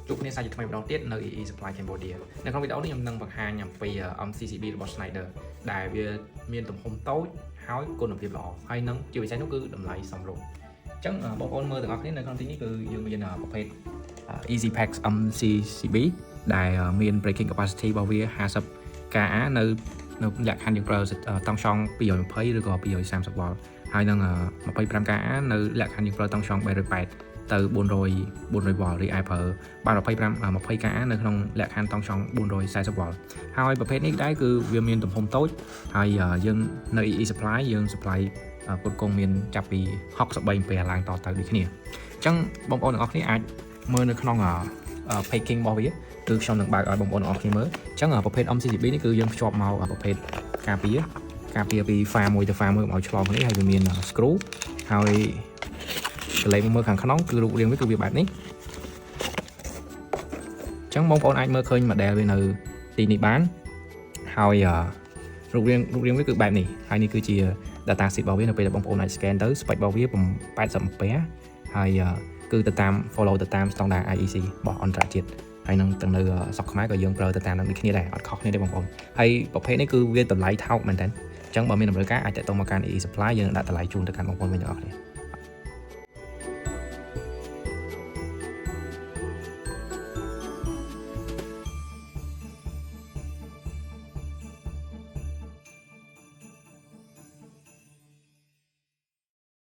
ជួបគ្នាសាជាថ្មីម្ដងទៀតនៅ EE Supply Cambodia នៅក្នុងវីដេអូនេះខ្ញុំនឹងបង្ហាញអំពី MCCB របស់ Schneider ដែលវាមានទំហំតូចហើយគុណភាពល្អហើយនឹងជាពិសេសនោះគឺតម្លៃសមរម្យអញ្ចឹងបងប្អូនមើលទាំងអស់គ្នានៅក្នុងទីនេះគឺយើងមានប្រភេទ Easy Pack MCCB ដែលមាន breaking capacity របស់វា50 kA នៅនៅលក្ខខណ្ឌយើងប្រើតង់ស្យុង220ឬក៏230 V ហើយនឹង25 kA នៅលក្ខខណ្ឌយើងប្រើតង់ស្យុង380ទៅ400 400 V រីឯប្រើបាន25 20 kA នៅក្នុងលក្ខខណ្ឌតង់ស្យុង440 V ហើយប្រភេទនេះដែរគឺវាមានទំហំតូចហើយយើងនៅ EE Supply យើង supply ផ្គត់ផ្គង់មានចាប់ពី63អំពែឡើងតទៅដូចគ្នាអញ្ចឹងបងប្អូនទាំងអស់គ្នាអាចមើលនៅក្នុង packing របស់វាគឺខ្ញុំនឹងបើកឲ្យបងប្អូនទាំងអស់គ្នាមើលអញ្ចឹងប្រភេទ MCCB នេះគឺយើងភ្ជាប់មកប្រភេទការពារការពារពី ហ្វាមួយទៅ ហ្វាមួយកុំឲ្យឆ្លងគ្នាហើយវាមាន screw ហើយកន្លែងមកមើលខាងក្នុងគឺរូបរាងវាគឺវាបែបនេះអញ្ចឹងបងប្អូនអាចមើលឃើញ model វានៅទីនេះបានហើយរូបរាងរូបរាងវាគឺបែបនេះហើយនេះគឺជា data sheet របស់វានៅពេលដែលបងប្អូនអាច scan ទៅ spec របស់វា80អំពែហើយគឺទៅតាម follow ទៅតាម standard IEC របស់អន្តរជាតិហើយនឹងទាំងនៅស្រុកខ្មែរក៏យើងប្រើទៅតាមនឹងដូចគ្នាដែរអត់ខុសគ្នាទេបងប្អូនហើយប្រភេទនេះគឺវាតម្លៃថោកមែនតើអញ្ចឹងបើមានតម្រូវការអាចទាក់ទងមកកាន់ EE Supply យើងនឹងដាក់តម្លៃជូនទៅកាន់បងប្អូនវិញទាំងអស់គ្នា។